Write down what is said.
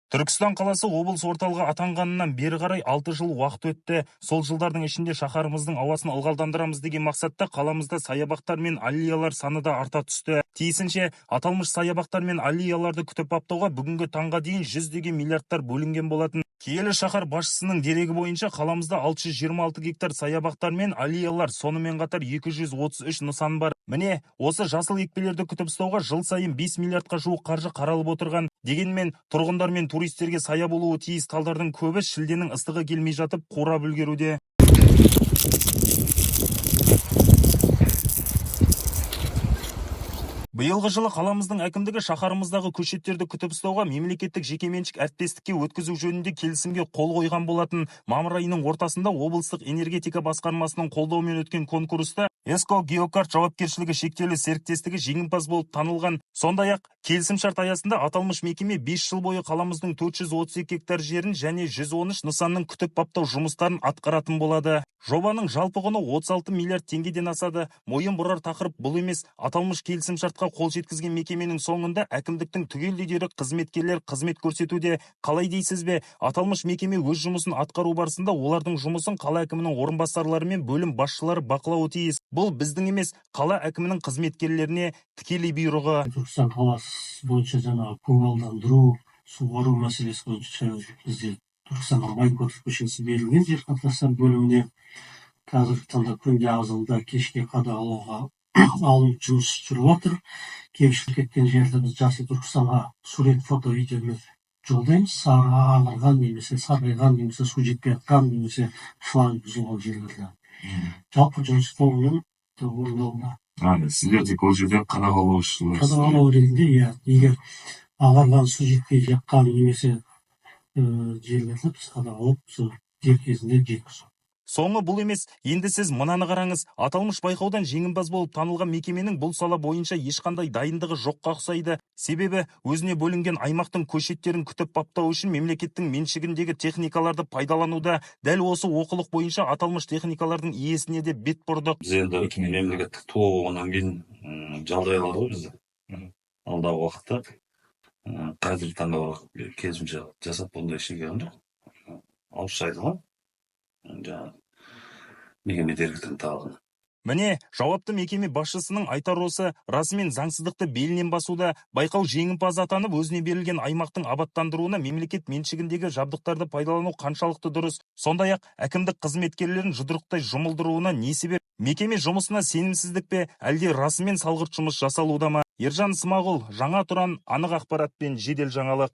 Түркістан қаласы облыс орталығы атанғанынан бері қарай 6 жыл уақыт өтті. Сол жылдардың ішінде шаһарымыздың ауасын ылғалдандырамыз деген мақсатта қаламызда саябақтар мен аллеялар саны да арта түсті. Тиісінше, аталмыш саябақтар мен аллеяларды күтіп баптауға бүгінгі таңға дейін жүздеген миллиардтар бөлінген болатын. Киелі шаһар басшысының дерегі бойынша қаламызда 626 гектар саябақтар мен аллеялар, сонымен қатар 233 нысан бар. Міне, осы жасыл екпелерді күтіп ұстауға жыл сайын 5 миллиардқа жуық қаржы қаралып отырған. Дегенмен тұрғындар мен туристерге сая болуы тиіс талдардың көбі шілденің ыстығы келмей жатып қурап үлгеруде. Биылғы жылы қаламыздың әкімдігі шаһарымыздағы көшеттерді күтіп ұстауға мемлекеттік жекеменшік әріптестікке өткізу жөнінде келісімге қол қойған болатын. Мамыр айының ортасында облыстық энергетика басқармасының қолдауымен өткен конкурста Эско Геокарт жауапкершілігі шектеулі серіктестігі жеңімпаз болып танылған. Сондай-ақ келісімшарт аясында аталмыш мекеме 5 жыл бойы қаламыздың 432 гектар жерін және 113 нысанның күтіп баптау жұмыстарын атқаратын болады. Жобаның жалпы құны 36 миллиард теңгеден асады. Мойын бұрар тақырып бұл емес. Аталмыш келісімшартқа қол жеткізген мекеменің соңында әкімдіктің түгелдей дерлік қызметкерлер қызмет көрсетуде. Қалай дейсіз бе? Аталмыш мекеме өз жұмысын атқару барысында олардың жұмысын қала әкімінің орынбасарлары мен бөлім басшылары бақылауы тиіс. Бұл біздің емес, қала әкімінің қызметкерлеріне тікелей бұйрығы. Түркістан қаласы бойынша жаңағы көгалдандыру, суғару мәселесі бойынша бізде Түркістанға Майкотов көшесі берілген жер қатынастар бөліміне. Қазіргі таңда күнде азанда кешке қадағалауға алынып, жұмыс жүріп жатыр. Кемшілік кеткен жерді біз Жасыл Түркістанға сурет, фото, видеомен жолдаймыз. Ағарған немесе сарғайған, немесе су жетпей жатқан, немесе шланг бұзылған жерлерде. Жалпы жұмыс толығымен орындалуда. Сіздер тек ол жерде қадағалаушылар. Қадағалау ретінде, иә, егер ағарған, су жетпей жатқан немесе жерлерді біз қадағалап, сол дер кезінде жеткізу. Соңы бұл емес, енді сіз мынаны қараңыз. Аталмыш байқаудан жеңімпаз болып танылған мекеменің бұл сала бойынша ешқандай дайындығы жоққа ұқсайды. Себебі өзіне бөлінген аймақтың көшеттерін күтіп баптау үшін мемлекеттің меншігіндегі техникаларды пайдалануда. Дәл осы олқылық бойынша аталмыш техникалардың иесіне де бет бұрдық. Біз енді мемлекеттік ТОО болғаннан кейін жалдай алады ғой бізді. Алдағы уақытта қазіргі таңда келісімшарт жасап, ондай ештеңе келген жоқ. Ауызша айтылған жаңағы мекеме директорының тарапынан. Міне, жауапты мекеме басшысының айтары осы: расымен заңсыздықты белінен басуда. Байқау жеңімпазы атанып, өзіне берілген аймақтың абаттандыруына мемлекет меншігіндегі жабдықтарды пайдалану қаншалықты дұрыс? Сондай-ақ әкімдік қызметкерлерін жұдырықтай жұмылдыруына не себеп? Мекеме жұмысына сенімсіздік пе, әлде расымен салғырт жұмыс жасалуда ма? Ержан Смағұл, Жаңа Тұран, анық ақпарат пен жедел жаңалық.